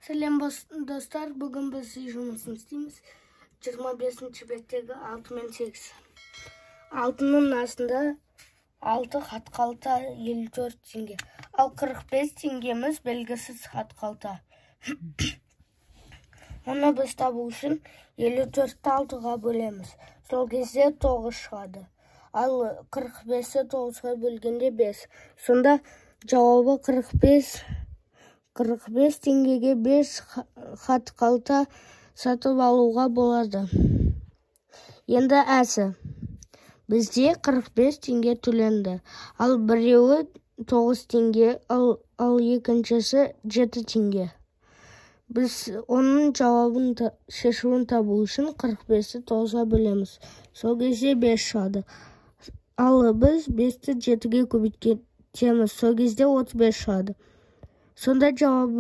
Сәлем, достар! Бүгін біз үй жұмысын істейміз. 25-беттегі 6 мен 8. Алтының астында 6 хат қалта 54 теңге. Ал 45 теңгеміз белгісіз хат қалта. Оны біз табу үшін 54-ті 6-ға бөлеміз. Сол кезде 9 шығады. Ал 45-ті 9-ға бөлгенде 5. Сонда жауабы 45. 45 теңгеге 5 хат қалта сатып алуға болады. Енді әсі. Бізде 45 теңге төленді. Ал біреуі 9 теңге, ал екіншісі 7 теңге. Біз оның жауабын, шешуін табу үшін 45-ті 9-ға бөлеміз. Сол кезде 5 шығады. Ал біз 5-ті 7-ге көбейтеміз. Сол кезде 35 шығады. Сонда жауабы